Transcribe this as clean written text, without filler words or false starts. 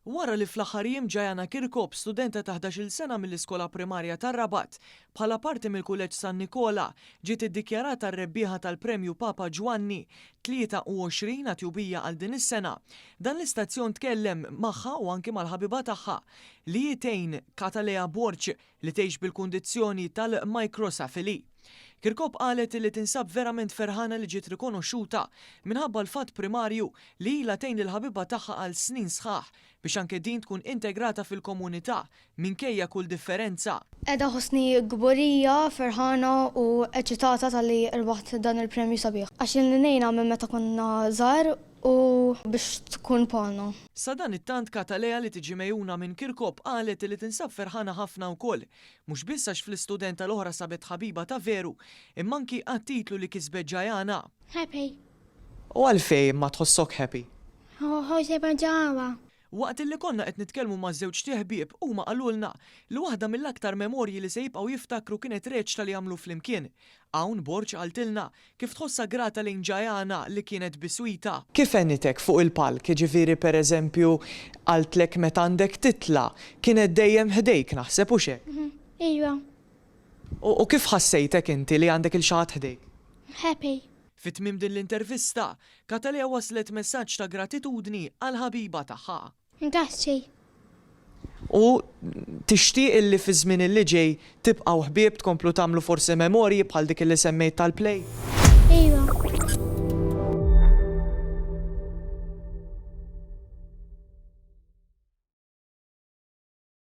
Wara li fl-aħħar jiem Jayana Kirkop, studenta ta' 11-il sena mill-Iskola Primarja tar-Rabat, bħala parti mill-Kulleġġ San Nikola, ġiet iddikjarata r-rebbieħa tal-Premju Papa Ġwanni 23 għat-tjubija għal din is-sena, dan l-istazzjon tkellem magħha u anki mal-ħabiba tagħha li hi tgħin Katalea Borg li tgħix bil-kundizzjoni tal-microcephaly. Kirkop qalet li tinsab verament ferħana li ġiet rikonoxxuta minħabba l-fatt primarju li ilha tgħin lill-ħabiba tagħha għal snin sħaħ biex anke din tkun integrata fil-komunità minkejja kull differenza. Qiegħda nħossni kburija, ferħana u eċitata talli rbaħt dan il-premju sabiħ. Għax ilni ngħinha minn meta konna żgħar u biex tkun bħalna. Sadanittant Katalea li tiġi megħjuna minn Kirkop qalet li tinsab ferħana ħafna wkoll, mhux biss għax fl-istudenta l-oħra sabet ħabiba ta' veru, imma anki għat-titlu li kisbet Jayana. Happy. U għalfejn ma tħossok happy? Ħossni bħal Waqt illi konna qed nitkellmu maż-żewġt iħbieb huma qalulna li waħda mill-aktar memorji li se jibqgħu jiftakru kienet reċta li għamlu flimkien. Hawn Borg qaltilna kif tħossha grata lejn Jayana li kienet biswitha. Kif għenitek fuq il-palk, jiġifieri per eżempju qaltlek meta għandek titla', kienet dejjem ħdejk naħseb hux hekk? Iva. U kif ħassejtek inti li għandek 'il xi ħadd ħdejk? Happy. Fi tmiem din l-intervista, Katalea wasslet messaġġ ta' gratitudni għall-ħabiba tagħha. Grazzi. U tixtieq illi fiż-żmien illi ġej tibqgħu ħbieb, tkomplu tagħmlu forsi memorji bħal dik illi semmejt tal-play? Iva.